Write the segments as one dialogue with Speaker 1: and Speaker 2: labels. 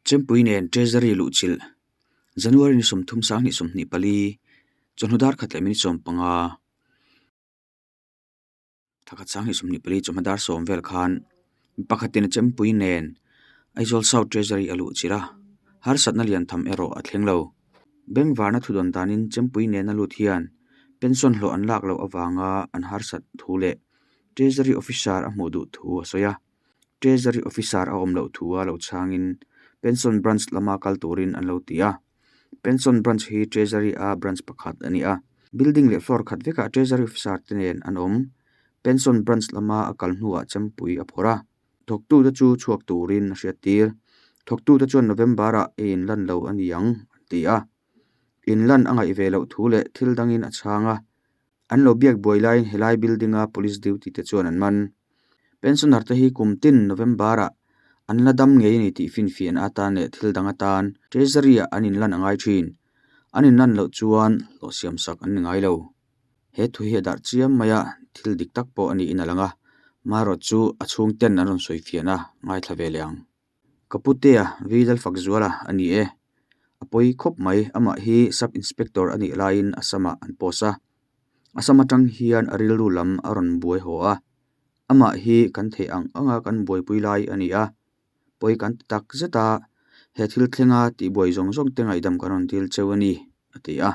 Speaker 1: Chempui nen Treasury luhchilh January ni 30 2024 chawhnu dar khat leh minute 15 thla khat 2024 chawhma dar 10 vel khan mi pakhatin a chempui nen Aizawl South Treasury a luhchilh a, harsatna lian tham erawh a thleng lo. Bengvarna thudawn danin chempui nena lut hian pension hlawh an lak loh avanga an harsat thu leh Treasury Officer a hmuh duh thu a sawi a. Treasury Officer a awm loh thu a lo chhangin Pension Branch lama kal turin an lo ti a. Pension Branch hi Treasury a branch pakhat a ni a. Building leh floor khat vekah Treasury Officer te nen an awm. Pension Branch lama a kal hnuah chempui a phawrh a. Thawktute chu chhuak turin a hriattir. Thawktute chuan November-ah ei inlan lo a ni ang an ti a. Inlan a ngaih ve loh thu leh thil dangin a chhang a. An lo biak buai laiin helai building-a police duty te chuan an man. Pensioner te hi kum tin November-ah an la dam ngei a ni tih finfiahna atan leh thil dang atan Treasury-ah an inlan a ngai thin. An inlan loh chuan hlawh siamsak an ni ngai lo. He thu hi a darh chiam mai a, thil dik tak pawh a niin a lang a, marawt chu a chhungten an rawn sawifiahna ngaithla ve leh ang. Ka putea Vidal Fakzuala a ni e. A pawi khawp mai, amah hi Sub Inspector a nih laiin Assam-ah an post a. Assam atang hian a rilru lam a rawn buai haw a. Amah hi kan theih ang anga kan buaipui lai a ni a. Pawi kan ti tak zet a, he thil thlenga tihbuai zawng zawng te ngaihdam kan rawn dil cheu a ni, a ti a.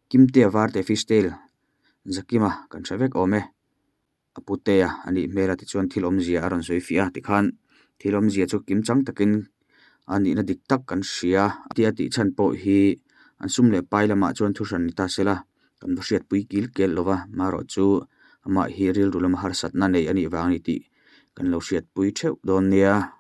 Speaker 1: Kimtea Varte Fishtail Zakima kan hre vek awm e. A putea a nih hmel a tichuan thil awmzia a rawn sawi fiah a tikhan thil awmzia chu kim chang takin a nihna dik tak kan hria tia tih chhan pawh hi an sum leh pai lamah chuan thu hran ni ta se la kan va hriatpui kil kel lo va marawh chu amah hi rilru lama harsatna nei a nih vang a ni tih kan lo hriatpui theuh dawn nia.